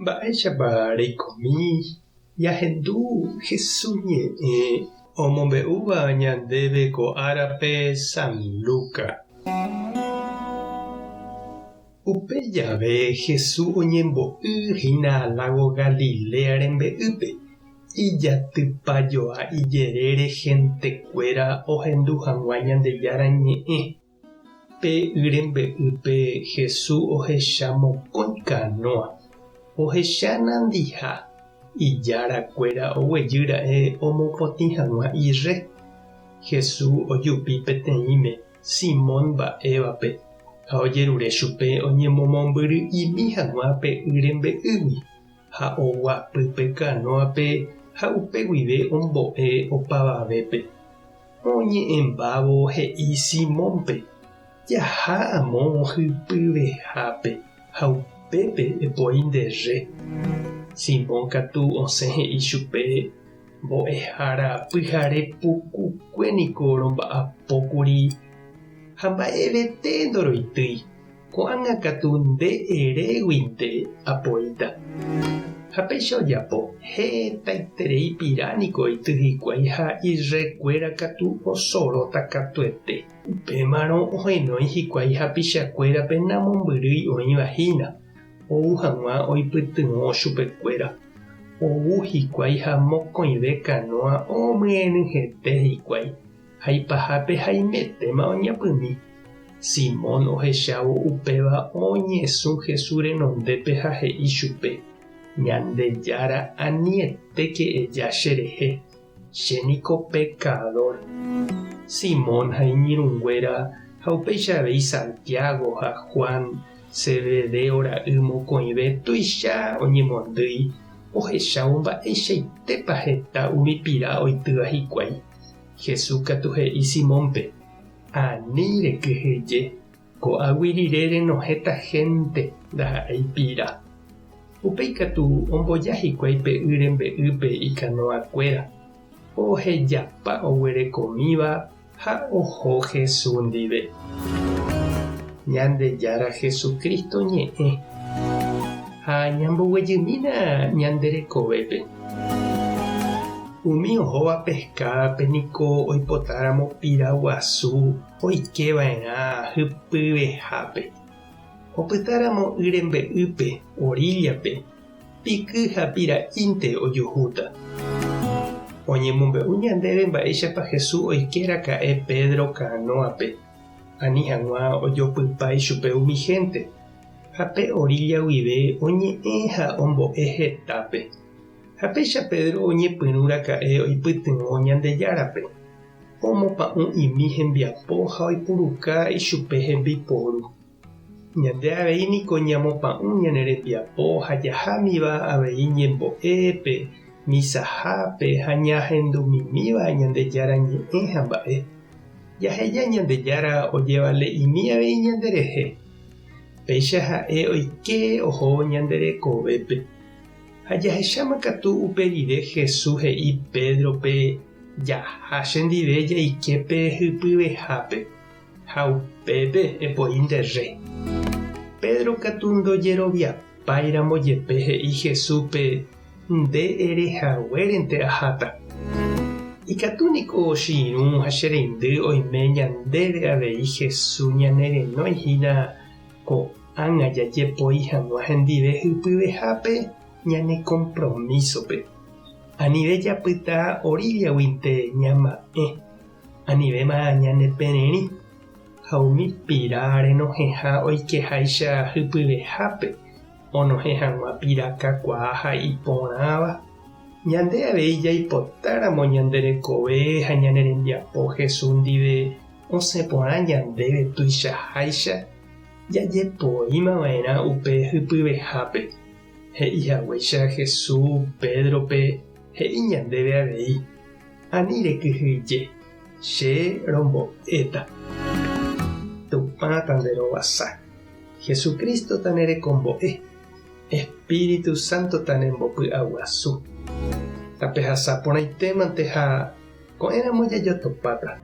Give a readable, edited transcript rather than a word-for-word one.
Mba'éichapa reikomi jahendu Jesús ñe'ẽ omombe'úva ñandéve ko árape San Lucas. Upe jave Jesús oñembo'y hína lágo Galilea rembe'ýpe, ijatypajoa ijerére hentekuéra ohendu hag̃ua Ñandejára ñe'ẽ. Pe y rembe'ýpe Jesús ohecha mokõi kanóa. Ohecha nandiha, ijára kuéra oguejy ra'e omopotĩ hag̃ua irre. Jesús ojupi peteĩme Simón mba'évape ha ojerure chupe oñemomombyry'imi hag̃ua pe y rembe'ýgui, ha oguapy pe kanóape ha upe guive ombo'e opavavépe. Oñe'ẽmbávo he'i Simónpe, Jaha amo hypyvehápe ha upépe epoi nde rre. Simón katu osẽ he'i chupe, Mbo'ehára pyhare pukukue niko romba'apókuri ha mba'evete ndoroitýi. Ko'ág̃a katu nde eréguinte apoíta. Ha péicha ojapo, hetaiterei pira niko oity hikuái ha irrekuéra katu osoróta katuete. Upémarõ ohenói hikuái hapichakuérape namombyrýi oĩva hína, ou hag̃ua oipytyvõ chupekuéra. Ou hikuái ha mokõive kanóa omyenyhẽte hikuái. Ha ipahápe haimetéma oñapymi. Simón ohechávo upéva oñesũ Jesús renondépe ha he'i chupe, Ñandejára anietéke eja cherehe, che niko pekadór. Simón ha iñirũnguéra ha upéicha avei Santiago ha Juan, Zebedeo ra'y mokõive tuicha oñemondýi ohechávo mba'eichaitépa heta umi pira oitýva hikuái. Jesús katu he'i Simónpe, Ani rekyhyje, ko'águi rire renohẽta hénte ndaha'éi pira. Upéi katu omboja hikuái pe y rembe'ýpe ikanoakuéra, ohejapa oguerekomíva ha oho Jesús ndive. Ñandejára Jesucristo ñe'ẽ ha ñamboguejymína ñande rekovépe. Umi ohóva peskádape niko oipotáramo pira guasu oike va'erã hypyvehápe. Opytáramo y rembe'ýpe, oríllape, piky ha pira'ínte ojuhúta. Oñemombe'u ñandéve mba'éichapa Jesús oike raka'e Pedro kanóape, ani hag̃ua ojopypa ichupe umi hénte, ha pe orílla guive oñe'ẽ ha ombo'e hetápe. Ha péicha Pedro oñepyrũ raka'e oipytyvõ Ñandejárape, omopa'ũ'imi hembiapo ha oipuruka ichupe hembiporu. Ñande avei niko ñamopa'ũ ñane rembiapo ha jahámiva avei ñembo'épe, misahápe ha ñahendumimíva Ñandejára ñe'ẽ ha mba'e. Jaheja Ñandejára ojevale'imi avei ñanderehe. Péicha ha'e oike ohóvo ñande rekovépe. Ha jahecháma katu upe rire Jesús he'i Pédrope, Jaha chendive jaike pe hypyvehápe, ha upépe epoi nde rre. Pedro katu ndojeroviapáiramo jepe he'i Jesúspe, Nde ere haguérente aháta. Ikatu niko che irũ ha che reindy oime ñandéve avei Jesús ñanerenói hína Ko'ág̃a jajepoi hag̃ua hendive hypyvehápe ñane kompromísope. Anive japyta oríllaguinte ñama'ẽ, anivéma ñanepererĩ, ha umi pira renohẽha oikeháicha hypyvehápe onohẽ hag̃ua pira kakuaa ha iporãva. Ñande avei jaipotáramo ñande rekove ha ñane rembiapo Jesús ndive osẽ porã ñandéve tuichaháicha, jajepoíma va'erã upe hypyvehápe. He'i haguéicha Jesús Pédrope he'i ñandéve avei, Ani rekyhyje, che rombo'éta. Tupã tanderovasa. Jesucristo tanerekombo'e. Espíritu Santo tanembopy'aguasu. Tapehasa porãitémante ha ko'ẽramo jajotopáta.